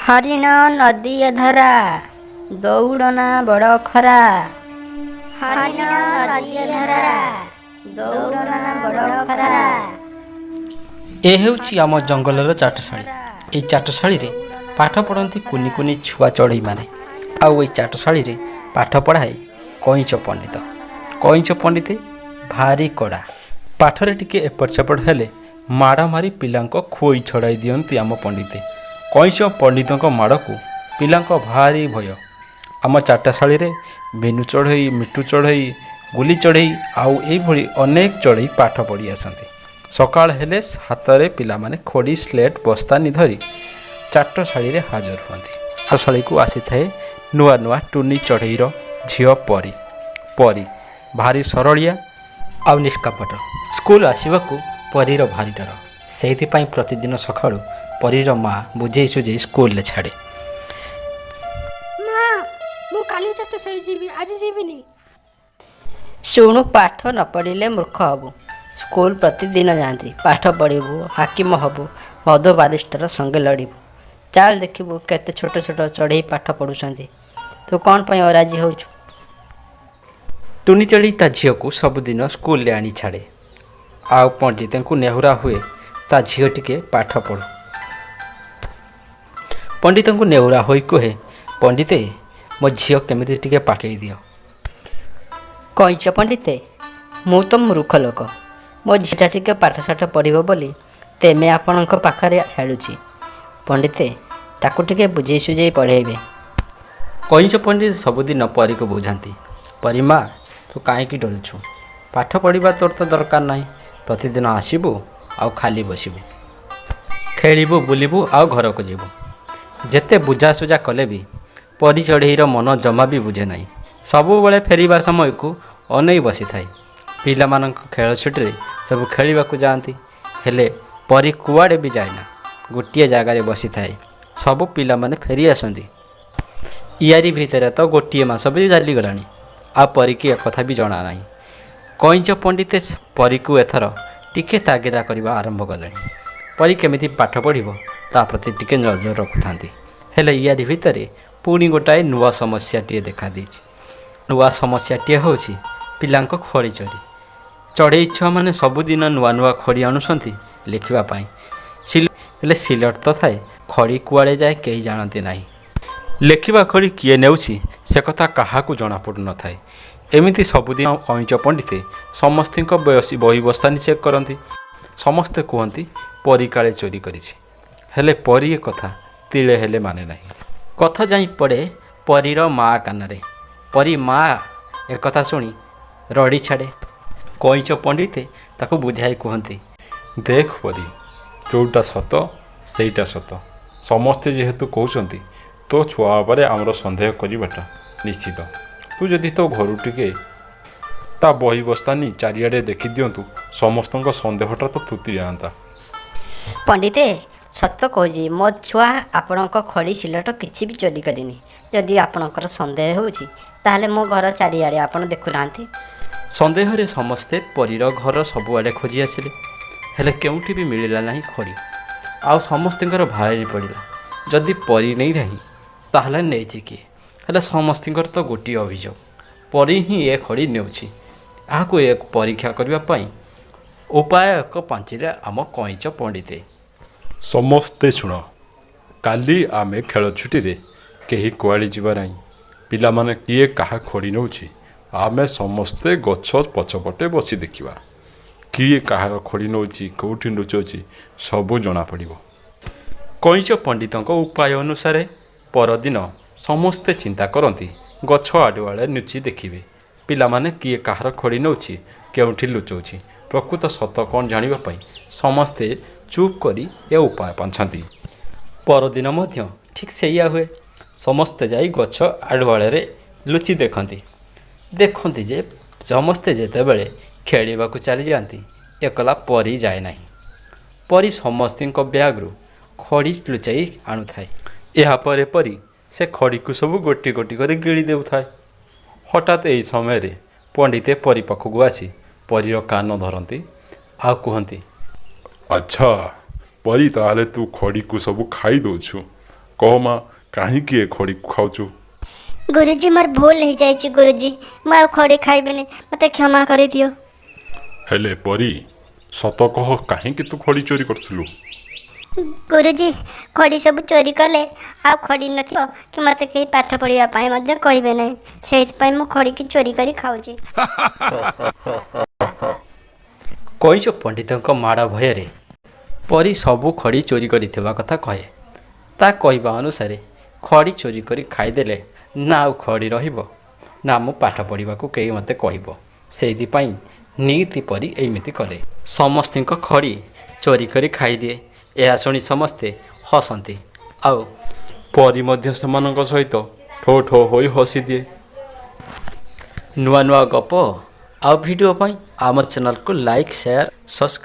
ହରିଣ ନଦୀ ଅଧରା, ଦଉଡ଼ନା ବଡ଼ ଖରା। ହରିଣ ନଦୀ ଅଧରା, ଦଉଡ଼ନା ବଡ଼ ଖରା। ଏ ହେଉଛି ଆମ ଜଙ୍ଗଲର ଚାଟଶାଳୀ। ଏଇ ଚାଟଶାଳୀରେ ପାଠ ପଢ଼ନ୍ତି କୁନି କୁନି ଛୁଆ ଚଢ଼େଇମାନେ। ଆଉ ଏଇ ଚାଟଶାଳୀରେ ପାଠ ପଢ଼ାଏ କଇଁଚ ପଣ୍ଡିତ। କଇଁଚ ପଣ୍ଡିତେ ଭାରି କଡ଼ା। ପାଠରେ ଟିକେ ଏପଟ ସେପଟ ହେଲେ ମାଡ଼ ମାରି ପିଲାଙ୍କ ଖୋଇ ଛଡ଼ାଇ ଦିଅନ୍ତି ଆମ ପଣ୍ଡିତେ। କଇଁଚ ପଣ୍ଡିତଙ୍କ ମାଡ଼କୁ ପିଲାଙ୍କ ଭାରି ଭୟ। ଆମ ଚାଟଶାଳୀରେ ବିନୁ ଚଢ଼େଇ, ମିଟୁ ଚଢ଼େଇ, ଗୁଲି ଚଢ଼େଇ ଆଉ ଏଇଭଳି ଅନେକ ଚଢ଼େଇ ପାଠ ପଢ଼ି ଆସନ୍ତି। ସକାଳ ହେଲେ ହାତରେ ପିଲାମାନେ ଖଡ଼ି, ସ୍ଲେଟ୍, ବସ୍ତାନି ଧରି ଚାଟଶାଳୀରେ ହାଜର ହୁଅନ୍ତି। ଚାଟଶାଳୀକୁ ଆସିଥାଏ ନୂଆ ନୂଆ ଟୁନି ଚଢ଼େଇର ଝିଅ ପରି। ପରି ଭାରି ସରଳିଆ ଆଉ ନିଷ୍କପଟ। ସ୍କୁଲ ଆସିବାକୁ ପରୀର ଭାରି ଡର। ସେଇଥିପାଇଁ ପ୍ରତିଦିନ ସକାଳୁ ପରୀର ମା ବୁଝେଇ ସୁଝେଇ ସ୍କୁଲରେ ଛାଡ଼େ। ମା, ମୁଁ କାଲି ଚାଟଶାଳୀ ଯିବି, ଆଜି ଯିବିନି। ଶୁଣୁ, ପାଠ ନ ପଢ଼ିଲେ ମୂର୍ଖ ହବୁ। ସ୍କୁଲ ପ୍ରତିଦିନ ଯାଆନ୍ତି। ପାଠ ପଢ଼ିବୁ, ହାକିମ ହବୁ, ମଧୁ ବାରିଷ୍ଟର ସଙ୍ଗେ ଲଢ଼ିବୁ। ଚାଲ ଦେଖିବୁ କେତେ ଛୋଟ ଛୋଟ ଚଢ଼େଇ ପାଠ ପଢ଼ୁଛନ୍ତି। ତୁ କ'ଣ ପାଇଁ ଅରାଜି ହେଉଛୁ? ଟୁନି ଚଢ଼େଇ ତା ଝିଅକୁ ସବୁଦିନ ସ୍କୁଲରେ ଆଣି ଛାଡ଼େ ଆଉ ପଣ୍ଡିତଙ୍କୁ ନେହୁରା ହୁଏ ତା ଝିଅ ଟିକେ ପାଠ ପଢ଼ୁ। ପଣ୍ଡିତଙ୍କୁ ନେହୁରା ହୋଇ କୁହେ, ପଣ୍ଡିତେ, ମୋ ଝିଅ କେମିତି ଟିକେ ପାକେଇ ଦିଅ। କଇଁଚ ପଣ୍ଡିତେ, ମୁଁ ତ ମୂର୍ଖ ଲୋକ। ମୋ ଝିଅଟା ଟିକେ ପାଠଶାଠ ପଢ଼ିବ ବୋଲି ତେମେ ଆପଣଙ୍କ ପାଖରେ ଛାଡ଼ୁଛି। ପଣ୍ଡିତେ, ତାକୁ ଟିକେ ବୁଝେଇ ସୁଝେଇ ପଢ଼େଇବେ। କଇଁଚ ପଣ୍ଡିତ ସବୁଦିନ ପରୀକୁ ବୁଝାନ୍ତି, ପରୀ ମା, ତୁ କାହିଁକି ଡରୁଛୁ? ପାଠ ପଢ଼ିବା ତୋର ତ ଦରକାର ନାହିଁ। ପ୍ରତିଦିନ ଆସିବୁ ଆଉ ଖାଲି ବସିବୁ, ଖେଳିବୁ, ବୁଲିବୁ ଆଉ ଘରକୁ ଯିବୁ। ଯେତେ ବୁଝାସୁଝା କଲେ ବି ପରୀ ଚଢ଼େଇର ମନ ଜମା ବି ବୁଝେ ନାହିଁ। ସବୁବେଳେ ଫେରିବା ସମୟକୁ ଅନେଇ ବସିଥାଏ। ପିଲାମାନଙ୍କ ଖେଳ ଛୁଟିରେ ସବୁ ଖେଳିବାକୁ ଯାଆନ୍ତି, ହେଲେ ପରୀ କୁଆଡ଼େ ବି ଯାଏନା, ଗୋଟିଏ ଜାଗାରେ ବସିଥାଏ। ସବୁ ପିଲାମାନେ ଫେରି ଆସନ୍ତି। ଇଆରି ଭିତରେ ତ ଗୋଟିଏ ମାସ ବି ଚାଲିଗଲାଣି, ଆଉ ପରୀକି ଏକଥା ବି ଜଣା ନାହିଁ। କଇଁଚ ପଣ୍ଡିତେ ପରୀକୁ ଏଥର ଟିକେ ତାଗିଦା କରିବା ଆରମ୍ଭ କଲେଣି। ପରୀ କେମିତି ପାଠ ପଢ଼ିବ ତା ପ୍ରତି ଟିକେ ନଜର ରଖୁଥାନ୍ତି। ହେଲେ ଇଆରି ଭିତରେ ପୁଣି ଗୋଟାଏ ନୂଆ ସମସ୍ୟାଟିଏ ଦେଖାଦେଇଛି। ନୂଆ ସମସ୍ୟାଟିଏ ହେଉଛି ପିଲାଙ୍କ ଖଡ଼ି ଚୋରି। ଚଢ଼େଇ ଛୁଆମାନେ ସବୁଦିନ ନୂଆ ନୂଆ ଖଡ଼ି ଆଣୁଛନ୍ତି ଲେଖିବା ପାଇଁ। ହେଲେ ସିଲଟ ତ ଥାଏ, ଖଡ଼ି କୁଆଡ଼େ ଯାଏ କେହି ଜାଣନ୍ତି ନାହିଁ। ଲେଖିବା ଖଡ଼ି କିଏ ନେଉଛି ସେ କଥା କାହାକୁ ଜଣାପଡ଼ୁନଥାଏ। ଏମିତି ସବୁଦିନ କଇଁଚ ପଣ୍ଡିତେ ସମସ୍ତଙ୍କ ବହି ବସ୍ତାନି ଚେକ୍ କରନ୍ତି। ସମସ୍ତେ କୁହନ୍ତି ପରୀ କାଳେ ଚୋରି କରିଛି। ହେଲେ ପରୀ ଏ କଥା ତିଳେ ହେଲେ ମାନେ ନାହିଁ। କଥା ଯାଇ ପଡ଼େ ପରୀର ମା କାନରେ। ପରୀ ମା ଏକଥା ଶୁଣି ରଡ଼ି ଛାଡ଼େ। କଇଁଚ ପଣ୍ଡିତେ ତାକୁ ବୁଝାଇ କୁହନ୍ତି, ଦେଖ ପରୀ, ଯେଉଁଟା ସତ ସେଇଟା ସତ। ସମସ୍ତେ ଯେହେତୁ କହୁଛନ୍ତି, ତୋ ଛୁଆ ଉପରେ ଆମର ସନ୍ଦେହ କରିବାଟା ନିଶ୍ଚିତ। ତୁ ଯଦି ତୋ ଘରୁ ଟିକେ ତା ବହି ବସ୍ତାନି ଚାରିଆଡ଼େ ଦେଖିଦିଅନ୍ତୁ, ସମସ୍ତଙ୍କ ସନ୍ଦେହଟା ତ ତୁଟି ଯାଆନ୍ତା। ପଣ୍ଡିତେ, ସତ କହୁଛି, ମୋ ଛୁଆ ଆପଣଙ୍କ ଖଡ଼ି ସିଲଟ କିଛି ବି ଚୋରି କରିନି। ଯଦି ଆପଣଙ୍କର ସନ୍ଦେହ ହେଉଛି, ତାହେଲେ ମୋ ଘର ଚାରିଆଡ଼େ ଆପଣ ଦେଖୁନାହାନ୍ତି। ସନ୍ଦେହରେ ସମସ୍ତେ ପରୀର ଘର ସବୁଆଡ଼େ ଖୋଜି ଆସିଲେ, ହେଲେ କେଉଁଠି ବି ମିଳିଲା ନାହିଁ ଖଡ଼ି। ଆଉ ସମସ୍ତଙ୍କର ଭାରି ପଡ଼ିଲା, ଯଦି ପରୀ ନେଇନାହିଁ ତାହେଲେ ନେଇଛି କିଏ? ହେଲେ ସମସ୍ତଙ୍କର ତ ଗୋଟିଏ ଅଭିଯୋଗ, ପରୀ ହିଁ ଏ ଖଡ଼ି ନେଉଛି। ଏହାକୁ ଏକ ପରୀକ୍ଷା କରିବା ପାଇଁ ଉପାୟ ଏକ ପାଞ୍ଚିଲେ ଆମ କଇଁଚ ପଣ୍ଡିତେ। ସମସ୍ତେ ଶୁଣ, କାଲି ଆମେ ଖେଳ ଛୁଟିରେ କେହି କୁଆଡ଼େ ଯିବା ନାହିଁ। ପିଲାମାନେ କିଏ କାହା ଖଡ଼ି ନେଉଛି ଆମେ ସମସ୍ତେ ଗଛ ପଛପଟେ ବସି ଦେଖିବା। କିଏ କାହାର ଖଡ଼ି ନେଉଛି, କେଉଁଠି ଲୁଚଉଛି, ସବୁ ଜଣାପଡ଼ିବ। କଇଁଚ ପଣ୍ଡିତଙ୍କ ଉପାୟ ଅନୁସାରେ ପରଦିନ ସମସ୍ତେ ଚିନ୍ତା କରନ୍ତି ଗଛ ଆଡ଼ୁଆଳେ ଲୁଚି ଦେଖିବେ ପିଲାମାନେ କିଏ କାହାର ଖଡ଼ି ନେଉଛି, କେଉଁଠି ଲୁଚଉଛି। ପ୍ରକୃତ ସତ କ'ଣ ଜାଣିବା ପାଇଁ ସମସ୍ତେ ଚୁପ୍ କରି ଏ ଉପାୟ ପାଞ୍ଚନ୍ତି। ପରଦିନ ମଧ୍ୟ ଠିକ୍ ସେଇଆ ହୁଏ। ସମସ୍ତେ ଯାଇ ଗଛ ଆଢ଼ୁଆଳରେ ଲୁଚି ଦେଖନ୍ତି। ଦେଖନ୍ତି ଯେ ସମସ୍ତେ ଯେତେବେଳେ ଖେଳିବାକୁ ଚାଲିଯାଆନ୍ତି, ଏକଲା ପରୀ ଯାଏ ନାହିଁ। ପରୀ ସମସ୍ତଙ୍କ ବ୍ୟାଗ୍ରୁ ଖଡ଼ି ଲୁଚାଇ ଆଣୁଥାଏ। ଏହାପରେ ପରୀ ସେ ଖଡ଼ିକୁ ସବୁ ଗୋଟି ଗୋଟି କରି ଗିଳି ଦେଉଥାଏ। ହଠାତ୍ ଏହି ସମୟରେ ପଣ୍ଡିତେ ପରୀ ପାଖକୁ ଆସି ପରୀର କାନ ଧରନ୍ତି ଆଉ କୁହନ୍ତି, ଆଚ୍ଛା ପରୀ, ତାହେଲେ ତୁ ଖଡ଼ିକୁ ସବୁ ଖାଇ ଦେଉଛୁ। କହ ମା, କାହିଁକି ଏ ଖଡ଼ି ଖାଉଛୁ? ଗୁରୁଜୀ, ମୋର ଭୁଲ ହେଇଯାଇଛି ଗୁରୁଜୀ। ମୁଁ ଆଉ ଖଡ଼ି ଖାଇବିନି, ମୋତେ କ୍ଷମା କରିଦିଅ। ହେଲେ ପରି, ସତ କହ, କାହିଁକି ତୁ ଖଡ଼ି ଚୋରି କରୁଥିଲୁ? ଗୁରୁଜୀ, ଖଡ଼ି ସବୁ ଚୋରି କଲେ ଆଉ ଖଡ଼ି ନଥିବ କି ମୋତେ କେହି ପାଠ ପଢ଼ିବା ପାଇଁ ମଧ୍ୟ କହିବେ ନାହିଁ। ସେଇଥିପାଇଁ ମୁଁ ଖଡ଼ିକି ଚୋରି କରି ଖାଉଛି। କଇଁଛ ପଣ୍ଡିତଙ୍କ ମାଡ଼ ଭୟରେ ପରି ସବୁ ଖଡ଼ି ଚୋରି କରିଥିବା କଥା କହେ। ତା କହିବା ଅନୁସାରେ ଖଡ଼ି ଚୋରି କରି ଖାଇଦେଲେ ନା ଆଉ ଖଡ଼ି ରହିବ, ନା ମୁଁ ପାଠ ପଢ଼ିବାକୁ କେହି ମୋତେ କହିବ। ସେଇଥିପାଇଁ ନିତି ପରି ଏମିତି କରେ, ସମସ୍ତଙ୍କ ଖଡ଼ି ଚୋରି କରି ଖାଇଦିଏ। ଏହା ଶୁଣି ସମସ୍ତେ ହସନ୍ତି ଆଉ ପରି ମଧ୍ୟ ସେମାନଙ୍କ ସହିତ ଠୋ ଠୋ ହୋଇ ହସିଦିଏ। ନୂଆ ନୂଆ ଗପ ଆଉ ଭିଡ଼ିଓ ପାଇଁ ଆମ ଚ୍ୟାନେଲକୁ ଲାଇକ୍, ସେୟାର, ସବସ୍କ୍ରାଇବ୍।